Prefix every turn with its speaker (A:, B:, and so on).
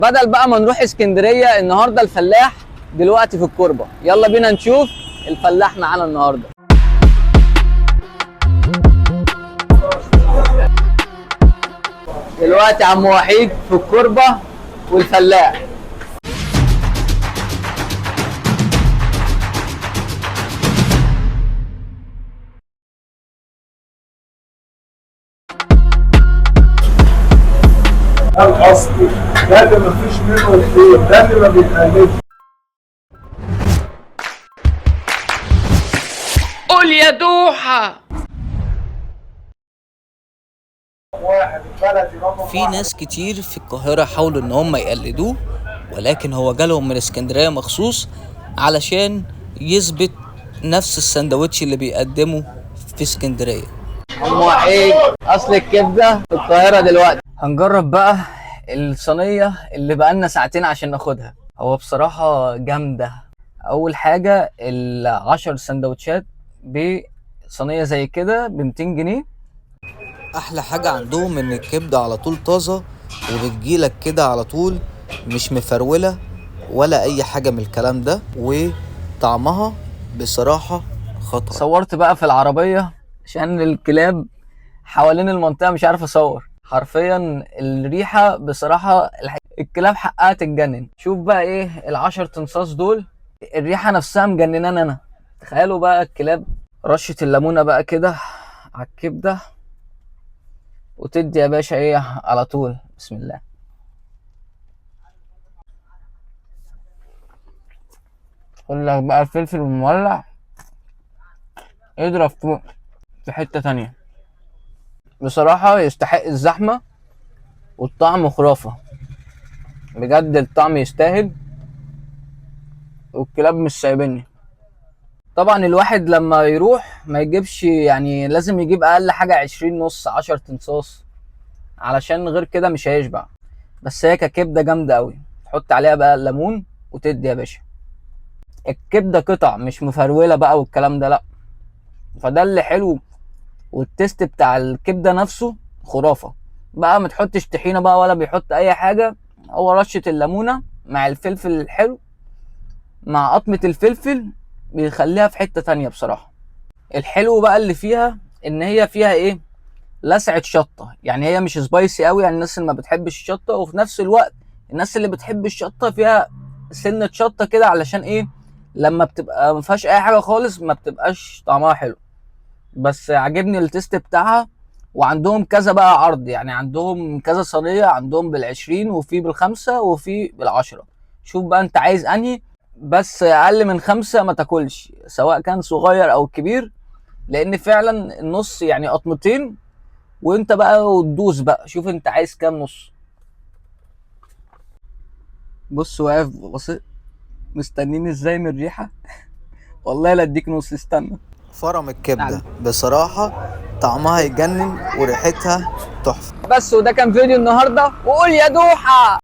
A: بدل بقى ما نروح اسكندرية النهارده، الفلاح دلوقتي في الكوربه. يلا بينا نشوف الفلاح معانا النهارده. دلوقتي عم وحيد في الكوربه والفلاح.
B: ده الاصلي، ده اللي مفيش منه اثنين، ده اللي ما بيتقلدش.
C: قول يا دوحة.
B: واحد البلدي رقم
D: في
B: واحد.
D: ناس كتير في القاهرة حاولوا ان هم يقلدوه، ولكن هو جالهم من اسكندرية مخصوص علشان يثبت نفس السندوتش اللي بيقدمه في اسكندرية.
A: عم وحيد اصل الكبده في القاهرة دلوقتي. هنجرب بقى الصينية اللي بقالنا ساعتين عشان ناخدها. هو بصراحة جامدة. اول حاجة ال10 سندوتشات بصينيه زي كده ب 200 جنيه.
D: احلى حاجة عندهم ان الكبدة على طول طازة وبتجيلك كده على طول، مش مفرولة ولا اي حاجة من الكلام ده، وطعمها بصراحة خطر.
A: صورت بقى في العربية عشان الكلاب حوالين المنطقة مش عارف اصور. حرفيا الريحة بصراحة الكلاب حقها تتجنن. شوف بقى ايه ال10 تنصاص دول، الريحة نفسها مجنناني انا. تخيلوا بقى الكلاب. رشه الليمونه بقى كده على الكبده وتدي يا باشا ايه على طول. بسم الله. اقول لك بقى الفلفل المولع يضرب فوق في حتة تانية. بصراحة يستحق الزحمة، والطعم خرافة بجد، الطعم يستاهل، والكلاب مش سايبني. طبعا الواحد لما يروح ما يجيبش، يعني لازم يجيب اقل حاجة 20 نص 10 تنصاص، علشان غير كده مش هيشبع. بس هي ككبدة جامدة قوي، تحط عليها بقى الليمون وتدي يا باشا. الكبدة قطع مش مفرولة بقى والكلام ده، لا، فده اللي حلو. والتيست بتاع الكبده نفسه خرافه بقى. ما تحطش طحينه بقى ولا بيحط اي حاجة، هو رشه الليمونه مع الفلفل الحلو مع قطمه الفلفل بيخليها في حتة تانية بصراحة. الحلو بقى اللي فيها ان هي فيها ايه، لسعه شطه، يعني هي مش سبايسي قوي، يعني الناس اللي ما بتحبش الشطه، وفي نفس الوقت الناس اللي بتحب الشطه فيها سنة شطه كده، علشان ايه، لما بتبقى ما فيهاش اي حاجة خالص ما بتبقاش طعمها حلو. بس عجبني ال taste بتاعها. وعندهم كذا بقى عرض، يعني عندهم كذا صينية، عندهم بال20 وفي بال5 وفي بال10. شوف بقى انت عايز انهي، بس اقل من 5 ما تاكلش، سواء كان صغير او كبير، لان فعلا النص يعني قطمتين، وانت بقى وتدوس بقى شوف انت عايز كام نص. بص واقف بص مستنيني ازاي من الريحة. والله لا اديك نص، استنى.
D: فرم الكبدة بصراحة طعمها يجنن وريحتها تحفة.
A: بس وده كان فيديو النهارده، وقول يا دوحة.